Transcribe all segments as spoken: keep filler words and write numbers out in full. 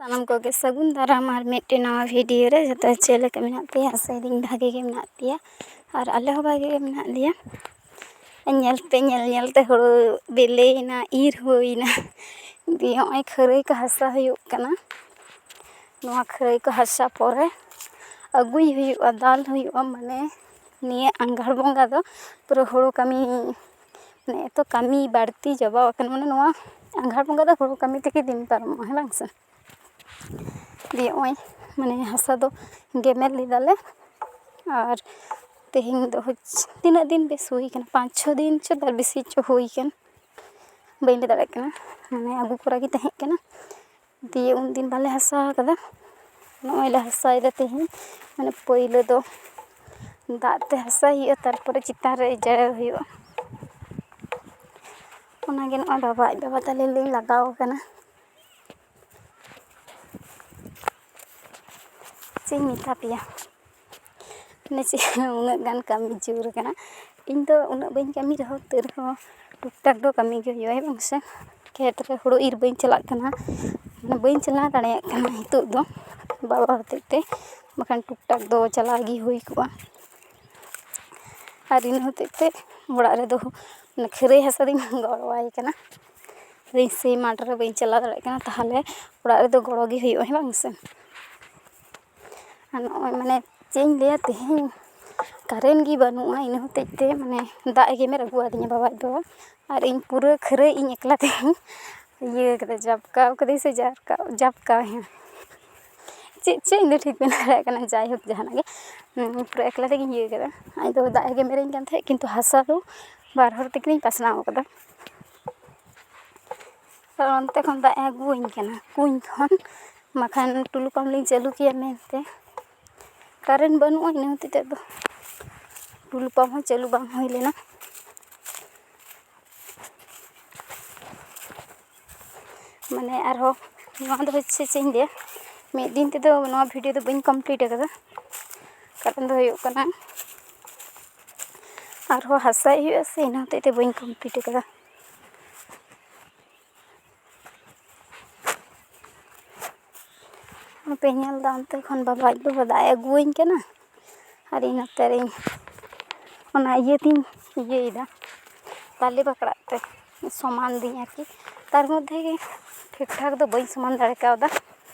ᱥᱟᱱᱟᱢ ᱠᱚᱜᱮ ᱥᱟᱹᱜᱩᱱ ᱫᱟᱨᱟᱢ ᱟᱨ ᱢᱤᱫᱴᱮᱱ ᱱᱟᱣᱟ ᱵᱷᱤᱰᱤᱭᱳ ᱨᱮ᱾ ᱡᱚᱛᱚ ᱪᱮᱫ ᱞᱮᱠᱟ ᱢᱮᱱᱟᱜ ᱯᱮᱭᱟ? ᱟᱥᱟᱭᱮᱫᱟᱹᱧ ᱵᱷᱟᱜᱮ ᱜᱮ ᱢᱮᱱᱟᱜ ᱯᱮᱭᱟ ᱟᱨ ᱟᱞᱮ ᱦᱚᱸ ᱵᱷᱟᱜᱮ ᱜᱮ ᱢᱮᱱᱟᱜ ᱞᱮᱭᱟ᱾ ᱧᱮᱞ ᱯᱮ, ᱧᱮᱞ ᱧᱮᱞ ᱛᱮ ᱦᱳᱲᱳ ᱵᱮᱞᱮᱭᱮᱱᱟ, ᱤᱨ ᱦᱩᱭᱱᱟ᱾ ᱫᱤᱭᱮ ᱱᱚᱜᱼᱚᱭ ᱠᱷᱟᱹᱨᱟᱹᱭ ᱠᱚ ᱦᱟᱥᱟ ᱦᱩᱭᱩᱜ ᱠᱟᱱᱟ᱾ ᱱᱚᱣᱟ ᱠᱷᱟᱹᱨᱟᱹᱭ ᱠᱚ ᱦᱟᱥᱟ ᱯᱚᱨᱮ ᱟᱹᱜᱩᱭ ᱦᱩᱭᱩᱜᱼᱟ, ᱫᱟᱞ ᱦᱩᱭᱩᱜᱼᱟ᱾ ᱢᱟᱱᱮ ᱱᱤᱭᱟᱹ ᱟᱸᱜᱷᱟᱲ ᱵᱚᱸᱜᱟ ᱫᱚ ᱯᱩᱨᱟᱹ ᱦᱳᱲᱳ ᱠᱟᱹᱢᱤ, ᱢᱟᱱᱮ ᱮᱛᱚ ᱠᱟᱹᱢᱤ ᱵᱟᱹᱲᱛᱤ ᱪᱟᱵᱟᱣ ᱟᱠᱟᱱᱟ᱾ ᱢᱟᱱᱮ ᱱᱚᱣᱟ ᱟᱸᱜᱷᱟᱲ ᱵᱚᱸᱜᱟ ᱫᱚ ᱦᱳᱲᱳ ᱠᱟᱹᱢᱤ ᱛᱮᱜᱮ ᱫᱤᱱ ᱯᱟᱨᱚᱢᱚᱜᱼᱟ, ᱦᱮᱸ ᱵᱟᱝ ᱥᱮ? ᱫᱤᱭᱮ ᱱᱚᱜᱼᱚᱭ ᱢᱟᱱᱮ ᱦᱟᱥᱟ ᱫᱚ ᱜᱮᱢᱮᱨ ᱞᱮᱫᱟᱞᱮ᱾ ᱟᱨ ᱛᱮᱦᱮᱧ ᱫᱚ ᱦᱚᱪ-, ᱛᱤᱱᱟᱹᱜ ᱫᱤᱱ ᱵᱮᱥ ᱦᱩᱭ ᱠᱟᱱᱟ, ᱯᱟᱸᱪ ᱪᱷᱚ ᱫᱤᱱ ᱪᱚ ᱛᱟᱨ ᱵᱮᱥᱤ ᱪᱚ ᱦᱩᱭ ᱠᱟᱱ, ᱵᱟᱹᱧ ᱞᱟᱹᱭ ᱫᱟᱲᱮᱭᱟᱜ ᱠᱟᱱᱟ᱾ ᱢᱟᱱᱮ ᱟᱹᱜᱩ ᱠᱚᱨᱟ ᱜᱮ ᱛᱟᱦᱮᱸ ᱠᱟᱱᱟ᱾ ᱫᱤᱭᱮ ᱩᱱᱫᱤᱱ ᱵᱟᱞᱮ ᱦᱟᱥᱟ ᱟᱠᱟᱫᱟ, ᱱᱚᱜᱼᱚᱭ ᱞᱮ ᱦᱟᱥᱟᱭᱮᱫᱟ ᱛᱮᱦᱮᱧ᱾ ᱢᱟᱱᱮ ᱯᱳᱭᱞᱳ ᱫᱚ ᱫᱟᱜ ᱛᱮ ᱦᱟᱥᱟᱭ ᱦᱩᱭᱩᱜᱼᱟ, ᱛᱟᱨᱯᱚᱨᱮ ᱪᱮᱛᱟᱱ ᱨᱮ ᱡᱮᱨᱮᱲ ᱦᱩᱭᱩᱜᱼᱟ᱾ ᱚᱱᱟᱜᱮ ᱱᱚᱜᱼᱚᱭ ᱵᱟᱵᱟ ᱟᱡ ᱵᱟᱵᱟ ᱛᱟᱞᱮ ᱞᱤᱧ ᱞᱟᱜᱟᱣ ᱠᱟᱱᱟ᱾ ᱪᱮᱫ ᱤᱧ ᱢᱮᱛᱟ ᱯᱮᱭᱟ, ᱢᱟᱱᱮ ᱪᱮᱫ ᱩᱱᱟᱹᱜ ᱜᱟᱱ ᱠᱟᱹᱢᱤ ᱡᱳᱨ ᱠᱟᱱᱟ᱾ ᱤᱧ ᱫᱚ ᱩᱱᱟᱹᱜ ᱵᱟᱹᱧ ᱠᱟᱹᱢᱤ ᱨᱮᱦᱚᱸ, ᱛᱟᱹᱣ ᱨᱮᱦᱚᱸ ᱴᱩᱠ ᱴᱟᱠ ᱫᱚ ᱠᱟᱹᱢᱤ ᱜᱮ ᱦᱩᱭᱩᱜᱼᱟ, ᱦᱮᱸ ᱵᱟᱝ ᱥᱮ? ᱠᱷᱮᱛ ᱨᱮ ᱦᱳᱲᱳ ᱤᱨ ᱵᱟᱹᱧ ᱪᱟᱞᱟᱜ ᱠᱟᱱᱟ, ᱢᱟᱱᱮ ᱵᱟᱹᱧ ᱪᱟᱞᱟᱣ ᱫᱟᱲᱮᱭᱟᱜ ᱠᱟᱱᱟ ᱱᱤᱛᱚᱜ ᱫᱚ ᱵᱟᱵᱟ ᱦᱚᱛᱮᱡ ᱛᱮ, ᱵᱟᱠᱷᱟᱱ ᱴᱩᱠ ᱴᱟᱠ ᱫᱚ ᱪᱟᱞᱟᱣ ᱜᱮ ᱦᱩᱭ ᱠᱚᱜᱼᱟ᱾ ᱟᱨ ᱤᱱᱟᱹ ᱦᱚᱛᱮᱡ ᱛᱮ ᱚᱲᱟᱜ ᱨᱮᱫᱚ ᱢᱟᱱᱮ ᱠᱷᱟᱹᱨᱟᱹᱭ ᱦᱟᱥᱟ ᱫᱚᱧ ᱜᱚᱲᱚᱣᱟᱭ ᱠᱟᱱᱟ᱾ ᱤᱧ ᱥᱮᱭ ᱢᱟᱴᱷ ᱨᱮ ᱵᱟᱹᱧ ᱪᱟᱞᱟᱣ ᱫᱟᱲᱮᱭᱟᱜ ᱠᱟᱱᱟ, ᱛᱟᱦᱚᱞᱮ ᱚᱲᱟᱜ ᱨᱮᱫᱚ ᱜᱚᱲᱚ ᱜᱮ ᱦᱩᱭᱩᱜᱼᱟ, ᱦᱮᱸ ᱵᱟᱝ ᱥᱮ? ᱟᱨ ᱱᱚᱜᱼᱚᱭ ᱢᱟᱱᱮ ᱪᱮᱫ ᱤᱧ ᱞᱟᱹᱭᱟ, ᱛᱮᱦᱮᱧ ᱠᱟᱨᱮᱱᱴ ᱜᱮ ᱵᱟᱹᱱᱩᱜᱼᱟ, ᱤᱱᱟᱹ ᱦᱚᱛᱮᱡ ᱛᱮ ᱢᱟᱱᱮ ᱫᱟᱜ ᱮ ᱜᱮᱢᱮᱨ ᱟᱹᱜᱩ ᱟᱹᱫᱤᱧᱟ ᱵᱟᱵᱟ ᱟᱡ ᱵᱟᱵᱟ᱾ ᱟᱨ ᱤᱧ ᱯᱩᱨᱟᱹ ᱠᱷᱟᱹᱨᱟᱹᱭ ᱤᱧ ᱮᱠᱞᱟ ᱛᱮᱧ ᱤᱭᱟᱹ ᱠᱟᱫᱟ, ᱡᱟᱵᱠᱟᱣ ᱠᱟᱹᱫᱟᱹᱧ ᱥᱮ ᱡᱟᱨᱠᱟᱣ, ᱡᱟᱵᱠᱟᱣ, ᱦᱮᱸ, ᱪᱮᱫ ᱪᱚ ᱤᱧ ᱫᱚ ᱴᱷᱤᱠ ᱵᱟᱹᱧ ᱫᱟᱲᱮᱭᱟᱜ ᱠᱟᱱᱟ᱾ ᱡᱟᱭᱦᱳᱠ, ᱡᱟᱦᱟᱱᱟᱜ ᱜᱮ, ᱩᱸ, ᱯᱩᱨᱟᱹ ᱮᱠᱞᱟ ᱛᱮᱜᱤᱧ ᱤᱭᱟᱹ ᱠᱟᱫᱟ᱾ ᱟᱡ ᱫᱚ ᱫᱟᱜ ᱮ ᱜᱮᱢᱮᱨᱤᱧ ᱠᱟᱱ ᱛᱟᱦᱮᱸᱫ, ᱠᱤᱱᱛᱩ ᱦᱟᱥᱟ ᱫᱚ ᱵᱟᱨ ᱦᱚᱲ ᱛᱮᱜᱮᱞᱤᱧ ᱯᱟᱥᱱᱟᱣ ᱠᱟᱫᱟ᱾ ᱟᱨ ᱚᱱᱛᱮ ᱠᱷᱚᱱ ᱫᱟᱜ ᱮ ᱟᱹᱜᱩᱣᱟᱹᱧ ᱠᱟᱱᱟ ᱠᱩᱧ ᱠᱷᱚᱱ, ᱵᱟᱠᱷᱟᱱ ᱴᱩᱞᱩ ᱯᱟᱢᱯ ᱞᱤᱧ ᱪᱟᱹᱞᱩ ᱠᱮᱭᱟ ᱢᱮᱱᱛᱮ᱾ ᱠᱟᱨᱮᱱᱴ ᱵᱟᱹᱱᱩᱜᱼᱟ, ᱤᱱᱟᱹ ᱦᱚᱛᱮᱡ ᱛᱮ ᱟᱫᱚ ᱴᱩᱞᱩ ᱯᱟᱢᱯ ᱦᱚᱸ ᱪᱟᱹᱞᱩ ᱵᱟᱝ ᱦᱩᱭ ᱞᱮᱱᱟ᱾ ᱢᱟᱱᱮ ᱟᱨᱦᱚᱸ ᱱᱚᱣᱟ ᱫᱚ ᱦᱚᱪᱪᱷᱮ ᱪᱮᱫ ᱤᱧ ᱞᱟᱹᱭᱟ, ᱢᱤᱫ ᱫᱤᱱ ᱛᱮᱫᱚ ᱱᱚᱣᱟ ᱵᱷᱤᱰᱤᱭᱳ ᱫᱚ ᱵᱟᱹᱧ ᱠᱚᱢᱯᱞᱤᱴ ᱟᱠᱟᱫᱟ᱾ ᱠᱟᱨᱚᱱ ᱫᱚ ᱦᱩᱭᱩᱜ ᱠᱟᱱᱟ, ᱟᱨᱦᱚᱸ ᱦᱟᱥᱟᱭ ᱦᱩᱭᱩᱜᱼᱟ ᱥᱮ, ᱤᱱᱟᱹ ᱦᱚᱛᱮᱡ ᱛᱮ ᱵᱟᱹᱧ ᱠᱚᱢᱯᱞᱤᱴ ᱟᱠᱟᱫᱟ᱾ ᱯᱮ ᱧᱮᱞ ᱮᱫᱟ, ᱚᱱᱛᱮ ᱠᱷᱚᱱ ᱵᱟᱵᱟ ᱟᱡ ᱵᱟᱵᱟ ᱫᱟᱜ ᱮ ᱟᱹᱜᱩᱣᱟᱹᱧ ᱠᱟᱱᱟ ᱟᱨ ᱤᱧ ᱱᱚᱛᱮ ᱨᱤᱧ ᱚᱱᱟ ᱤᱭᱟᱹ ᱛᱤᱧ ᱤᱭᱟᱹᱭᱮᱫᱟ, ᱛᱟᱞᱮ ᱯᱟᱠᱲᱟᱜ ᱛᱮ ᱥᱚᱢᱟᱱ ᱫᱤᱧ ᱟᱨᱠᱤ᱾ ᱛᱟᱨ ᱢᱚᱫᱽᱫᱷᱮ ᱜᱮ ᱴᱷᱤᱠ ᱴᱷᱟᱠ ᱫᱚ ᱵᱟᱹᱧ ᱥᱚᱢᱟᱱ ᱫᱟᱲᱮ ᱠᱟᱣᱫᱟ,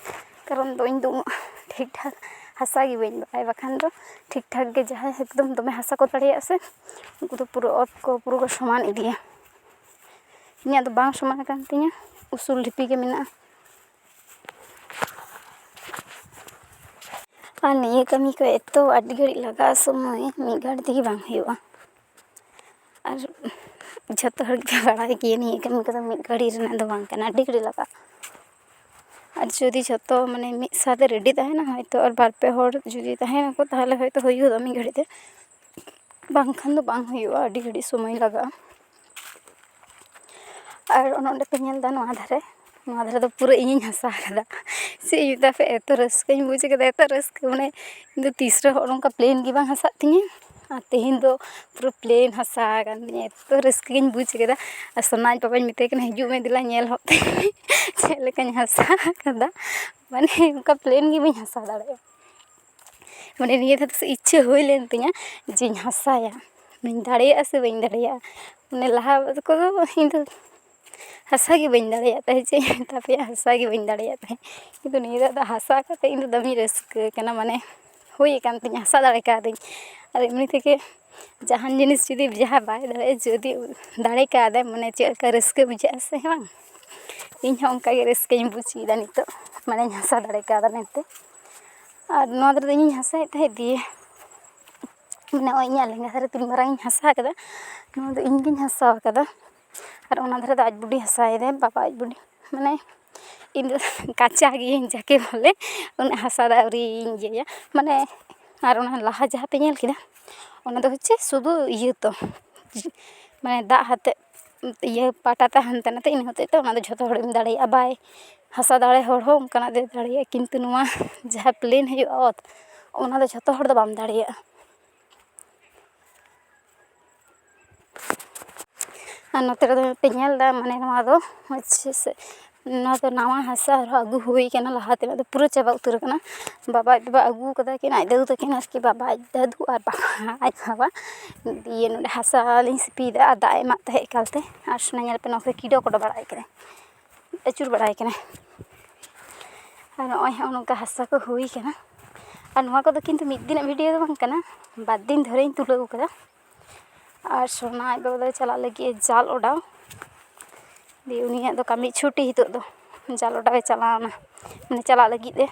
ᱠᱟᱨᱚᱱ ᱫᱚ ᱤᱧ ᱫᱚ ᱩᱱᱟᱹᱜ ᱴᱷᱤᱠ ᱴᱷᱟᱠ ᱦᱟᱥᱟ ᱜᱮ ᱵᱟᱹᱧ ᱵᱟᱲᱟᱭᱟ᱾ ᱵᱟᱠᱷᱟᱱ ᱫᱚ ᱴᱷᱤᱠ ᱴᱷᱟᱠ ᱜᱮ ᱡᱟᱦᱟᱸᱭ ᱮᱠᱫᱚᱢ ᱫᱚᱢᱮ ᱦᱟᱥᱟ ᱠᱚ ᱫᱟᱲᱮᱭᱟᱜᱼᱟ ᱥᱮ, ᱩᱱᱠᱩ ᱫᱚ ᱯᱩᱨᱟᱹ ᱚᱛ ᱠᱚ ᱯᱩᱨᱟᱹ ᱠᱚ ᱥᱚᱢᱟᱱ ᱤᱫᱤᱭᱟ᱾ ᱤᱧᱟᱹᱜ ᱫᱚ ᱵᱟᱝ ᱥᱚᱢᱟᱱ ᱟᱠᱟᱱ ᱛᱤᱧᱟᱹ, ᱩᱥᱩᱞ ᱰᱷᱤᱯᱤ ᱜᱮ ᱢᱮᱱᱟᱜᱼᱟ᱾ ᱟᱨ ᱱᱤᱭᱟᱹ ᱠᱟᱹᱢᱤ ᱠᱚ ᱮᱛᱚ ᱟᱹᱰᱤ ᱜᱷᱟᱹᱲᱤᱡ ᱞᱟᱜᱟᱜᱼᱟ ᱥᱚᱢᱚᱭ, ᱢᱤᱫ ᱜᱷᱟᱹᱲᱤᱡ ᱛᱮᱜᱮ ᱵᱟᱝ ᱦᱩᱭᱩᱜᱼᱟ᱾ ᱟᱨ ᱡᱷᱚᱛᱚ ᱦᱚᱲ ᱜᱮᱯᱮ ᱵᱟᱲᱟᱭ ᱜᱮᱭᱟ, ᱱᱤᱭᱟᱹ ᱠᱟᱹᱢᱤ ᱠᱚᱫᱚ ᱢᱤᱫ ᱜᱷᱟᱹᱲᱤ ᱨᱮᱱᱟᱜ ᱫᱚ ᱵᱟᱝ ᱠᱟᱱᱟ, ᱟᱹᱰᱤ ᱜᱷᱟᱹᱲᱤᱡ ᱞᱟᱜᱟᱜᱼᱟ᱾ ᱟᱨ ᱡᱩᱫᱤ ᱡᱷᱚᱛᱚ ᱢᱟᱱᱮ ᱢᱤᱫ ᱥᱟᱶᱛᱮ ᱨᱮᱰᱤ ᱛᱟᱦᱮᱱᱟ ᱦᱚᱭᱛᱳ, ᱟᱨ ᱵᱟᱨ ᱯᱮ ᱦᱚᱲ ᱡᱩᱫᱤ ᱛᱟᱦᱮᱱᱟᱠᱚ, ᱛᱟᱦᱚᱞᱮ ᱦᱚᱭᱛᱳ ᱦᱩᱭ ᱜᱚᱫᱚᱜᱼᱟ ᱢᱤᱫ ᱜᱷᱟᱹᱲᱤᱡ ᱛᱮ᱾ ᱵᱟᱝᱠᱷᱟᱱ ᱫᱚ ᱵᱟᱝ ᱦᱩᱭᱩᱜᱼᱟ, ᱟᱹᱰᱤ ᱜᱷᱟᱹᱲᱤᱡ ᱥᱚᱢᱚᱭ ᱞᱟᱜᱟᱜᱼᱟ᱾ ᱟᱨ ᱚᱱᱮ ᱚᱸᱰᱮ ᱯᱮ ᱧᱮᱞ ᱮᱫᱟ, ᱱᱚᱣᱟ ᱫᱷᱟᱨᱮ, ᱱᱚᱣᱟ ᱫᱷᱟᱨᱮ ᱫᱚ ᱯᱩᱨᱟᱹ ᱤᱧᱤᱧ ᱦᱟᱥᱟ ᱟᱠᱟᱫᱟ᱾ ᱪᱮᱫ ᱤᱧ ᱢᱮᱛᱟ ᱯᱮ, ᱮᱛᱚ ᱨᱟᱹᱥᱠᱟᱹᱧ ᱵᱩᱡᱽ ᱠᱮᱫᱟ, ᱮᱛᱚ ᱨᱟᱹᱥᱠᱟᱹ, ᱢᱟᱱᱮ ᱤᱧ ᱫᱚ ᱛᱤᱥ ᱨᱮᱦᱚᱸ ᱱᱚᱝᱠᱟ ᱯᱞᱮᱱ ᱜᱮ ᱵᱟᱝ ᱦᱟᱥᱟᱜ ᱛᱤᱧᱟᱹ, ᱟᱨ ᱛᱮᱦᱮᱧ ᱫᱚ ᱯᱩᱨᱟᱹ ᱯᱞᱮᱱ ᱦᱟᱥᱟ ᱟᱠᱟᱱ ᱛᱤᱧᱟᱹ᱾ ᱮᱛᱚ ᱨᱟᱹᱥᱠᱟᱹ ᱜᱤᱧ ᱵᱩᱡᱽ ᱠᱮᱫᱟ᱾ ᱟᱨ ᱥᱚᱱᱟ ᱟᱡ ᱵᱟᱵᱟᱧ ᱢᱮᱛᱟᱭ ᱠᱟᱱᱟ, "ᱦᱤᱡᱩᱜ ᱢᱮ, ᱫᱮᱞᱟ ᱧᱮᱞ ᱦᱚᱸ ᱛᱮ ᱪᱮᱫ ᱞᱮᱠᱟᱧ ᱦᱟᱥᱟ ᱟᱠᱟᱫᱟ", ᱢᱟᱱᱮ ᱚᱱᱠᱟ ᱯᱞᱮᱱ ᱜᱮ ᱵᱟᱹᱧ ᱦᱟᱥᱟ ᱫᱟᱲᱮᱭᱟᱜᱼᱟ᱾ ᱢᱟᱱᱮ ᱱᱤᱭᱟᱹ ᱫᱷᱟᱣ ᱫᱚ ᱤᱪᱪᱷᱟᱹ ᱦᱩᱭ ᱞᱮᱱ ᱛᱤᱧᱟᱹ ᱡᱮᱧ ᱦᱟᱥᱟᱭᱟ, ᱢᱟᱱᱮᱧ ᱫᱟᱲᱮᱭᱟᱜᱼᱟ ᱥᱮ ᱵᱟᱹᱧ ᱫᱟᱲᱮᱭᱟᱜᱼᱟ᱾ ᱢᱟᱱᱮ ᱞᱟᱦᱟ ᱠᱚᱫᱚ ᱤᱧ ᱫᱚ ᱦᱟᱥᱟ ᱜᱮ ᱵᱟᱹᱧ ᱫᱟᱲᱮᱭᱟᱜ ᱛᱟᱦᱮᱸᱫ, ᱪᱮᱫ ᱤᱧ ᱢᱮᱛᱟ ᱯᱮᱭᱟ, ᱦᱟᱥᱟ ᱜᱮ ᱵᱟᱹᱧ ᱫᱟᱲᱮᱭᱟᱜ ᱛᱟᱦᱮᱸᱫ᱾ ᱠᱤᱱᱛᱩ ᱱᱤᱭᱟᱹ ᱫᱷᱟᱣ ᱫᱚ ᱦᱟᱥᱟ ᱠᱟᱛᱮᱫ ᱤᱧ ᱫᱚ ᱫᱚᱢᱮᱧ ᱨᱟᱹᱥᱠᱟᱹ ᱠᱟᱱᱟ, ᱢᱟᱱᱮ ᱦᱩᱭ ᱟᱠᱟᱱ ᱛᱤᱧᱟᱹ, ᱦᱟᱥᱟ ᱫᱟᱲᱮ ᱠᱟᱣᱫᱟᱹᱧ᱾ ᱟᱨ ᱮᱢᱱᱤ ᱛᱮᱜᱮ ᱡᱟᱦᱟᱱ ᱡᱤᱱᱤᱥ ᱡᱩᱫᱤ ᱡᱟᱦᱟᱸᱭ ᱵᱟᱭ ᱫᱟᱲᱮᱭᱟᱜᱼᱟ, ᱡᱩᱫᱤ ᱫᱟᱲᱮ ᱠᱟᱣᱫᱟᱭ, ᱢᱟᱱᱮ ᱪᱮᱫ ᱞᱮᱠᱟ ᱨᱟᱹᱥᱠᱟᱹ ᱵᱩᱡᱷᱟᱹᱜᱼᱟ ᱥᱮ ᱵᱟᱝ? ᱤᱧ ᱦᱚᱸ ᱚᱱᱠᱟ ᱜᱮ ᱨᱟᱹᱥᱠᱟᱹᱧ ᱵᱩᱡᱽ ᱠᱮᱫᱟ ᱱᱤᱛᱚᱜ, ᱢᱟᱱᱮᱧ ᱦᱟᱥᱟ ᱫᱟᱲᱮ ᱠᱟᱣᱫᱟ ᱢᱮᱱᱛᱮ᱾ ᱟᱨ ᱱᱚᱣᱟ ᱫᱷᱟᱨᱮ ᱫᱚ ᱤᱧᱤᱧ ᱦᱟᱥᱟᱭᱮᱫ ᱛᱟᱦᱮᱸᱫ, ᱫᱤᱭᱮ ᱢᱟᱱᱮ ᱱᱚᱜᱼᱚᱭ ᱤᱧᱟᱹᱜ ᱞᱮᱸᱜᱟ ᱫᱷᱟᱨᱮ ᱛᱤᱱ ᱢᱟᱨᱟᱝ ᱤᱧ ᱦᱟᱥᱟ ᱟᱠᱟᱫᱟ, ᱱᱚᱣᱟ ᱫᱚ ᱤᱧ ᱜᱤᱧ ᱦᱟᱥᱟ ᱟᱠᱟᱫᱟ᱾ ᱟᱨ ᱚᱱᱟ ᱫᱷᱟᱨᱮ ᱫᱚ ᱟᱡ ᱵᱩᱰᱤ ᱦᱟᱥᱟᱭᱮᱫᱟᱭ, ᱵᱟᱵᱟ ᱟᱡ ᱵᱩᱰᱤ, ᱢᱟᱱᱮ ᱤᱧ ᱫᱚ ᱠᱟᱪᱟ ᱜᱤᱭᱟᱹᱧ ᱡᱟᱠᱮ ᱵᱚᱞᱮ, ᱩᱱᱟᱹᱜ ᱦᱟᱥᱟ ᱫᱚ ᱟᱹᱣᱨᱤᱧ ᱤᱭᱟᱹᱭᱟ᱾ ᱢᱟᱱᱮ ᱟᱨ ᱚᱱᱟ ᱞᱟᱦᱟ ᱡᱟᱦᱟᱸ ᱯᱮ ᱧᱮᱞ ᱠᱮᱫᱟ, ᱚᱱᱟ ᱫᱚ ᱦᱚᱪᱪᱷᱮ ᱥᱩᱫᱷᱩ ᱤᱭᱟᱹ ᱛᱚ, ᱢᱟᱱᱮ ᱫᱟᱜ ᱟᱛᱮᱫ ᱤᱭᱟᱹ ᱯᱟᱴᱟ ᱛᱮ ᱦᱟᱱᱛᱮ ᱱᱟᱛᱮ, ᱤᱱᱟᱹ ᱦᱚᱛᱮᱡ ᱛᱮ ᱚᱱᱟ ᱫᱚ ᱡᱷᱚᱛᱚ ᱦᱚᱲᱮᱢ ᱫᱟᱲᱮᱭᱟᱜᱼᱟ᱾ ᱵᱟᱭ ᱦᱟᱥᱟ ᱫᱟᱲᱮ ᱦᱚᱲ ᱦᱚᱸ ᱚᱱᱠᱟᱱᱟᱜ ᱫᱚᱭ ᱫᱟᱲᱮᱭᱟᱜᱼᱟ, ᱠᱤᱱᱛᱩ ᱱᱚᱣᱟ ᱡᱟᱦᱟᱸ ᱯᱞᱮᱱ ᱦᱩᱭᱩᱜᱼᱟ ᱚᱛ, ᱚᱱᱟ ᱫᱚ ᱡᱷᱚᱛᱚ ᱦᱚᱲ ᱫᱚ ᱵᱟᱢ ᱫᱟᱲᱮᱭᱟᱜᱼᱟ᱾ ᱟᱨ ᱱᱚᱛᱮ ᱨᱮᱫᱚ ᱯᱮ ᱧᱮᱞ ᱮᱫᱟ, ᱢᱟᱱᱮ ᱱᱚᱣᱟ ᱫᱚ ᱦᱚᱪᱪᱷᱮ ᱥᱮ ᱱᱚᱣᱟ ᱫᱚ ᱱᱟᱣᱟ ᱦᱟᱥᱟ ᱟᱨᱦᱚᱸ ᱟᱹᱜᱩ ᱦᱩᱭ ᱠᱟᱱᱟ, ᱞᱟᱦᱟ ᱛᱮᱱᱟᱜ ᱫᱚ ᱯᱩᱨᱟᱹ ᱪᱟᱵᱟ ᱩᱛᱟᱹᱨ ᱟᱠᱟᱱᱟ᱾ ᱵᱟᱵᱟ ᱟᱡ ᱵᱟᱵᱟ ᱟᱹᱜᱩ ᱠᱟᱫᱟ ᱠᱤᱱ, ᱟᱡ ᱫᱟᱫᱩ ᱛᱟᱹᱠᱤᱱ ᱟᱨᱠᱤ, ᱵᱟᱵᱟ ᱟᱡ ᱫᱟᱫᱩ ᱟᱨ ᱵᱟᱵᱟ ᱟᱡ ᱵᱟᱵᱟ᱾ ᱫᱤᱭᱮ ᱱᱚᱰᱮ ᱦᱟᱥᱟ ᱞᱤᱧ ᱥᱤᱯᱤᱭᱮᱫᱟ ᱟᱨ ᱫᱟᱜ ᱮ ᱮᱢᱟᱜ ᱛᱟᱦᱮᱸᱫ ᱮᱠᱟᱞᱛᱮ᱾ ᱟᱨ ᱥᱚᱱᱟ ᱧᱮᱞ ᱯᱮ, ᱱᱚᱣᱟ ᱠᱚᱨᱮ ᱠᱤᱰᱚ ᱠᱚᱰᱚ ᱵᱟᱲᱟᱭ ᱠᱟᱱᱟᱭ, ᱟᱹᱪᱩᱨ ᱵᱟᱲᱟᱭ ᱠᱟᱱᱟᱭ᱾ ᱟᱨ ᱱᱚᱜᱼᱚᱭ ᱦᱚᱸᱜᱼᱚ ᱱᱚᱝᱠᱟ ᱦᱟᱥᱟ ᱠᱚ ᱦᱩᱭ ᱠᱟᱱᱟ᱾ ᱟᱨ ᱱᱚᱣᱟ ᱠᱚᱫᱚ ᱠᱤᱱᱛᱩ ᱢᱤᱫ ᱫᱤᱱᱟᱜ ᱵᱷᱤᱰᱤᱭᱳ ᱫᱚ ᱵᱟᱝ ᱠᱟᱱᱟ, ᱵᱟᱨ ᱫᱤᱱ ᱫᱷᱚᱨᱮᱧ ᱛᱩᱞᱟᱹᱣ ᱠᱟᱫᱟ᱾ ᱟᱨ ᱥᱚᱱᱟ ᱟᱡ ᱵᱟᱵᱟ ᱫᱚᱭ ᱪᱟᱞᱟᱜ ᱞᱟᱹᱜᱤᱫ ᱮ ᱡᱟᱞ ᱚᱰᱟᱣ᱾ ᱫᱤᱭᱮ ᱩᱱᱤᱭᱟᱜ ᱫᱚ ᱠᱟᱹᱢᱤ ᱪᱷᱩᱴᱤ ᱱᱤᱛᱚᱜ ᱫᱚ, ᱡᱟᱞ ᱚᱰᱟᱣ ᱮ ᱪᱟᱞᱟᱣᱱᱟ, ᱢᱟᱱᱮ ᱪᱟᱞᱟᱜ ᱞᱟᱹᱜᱤᱫ ᱮ᱾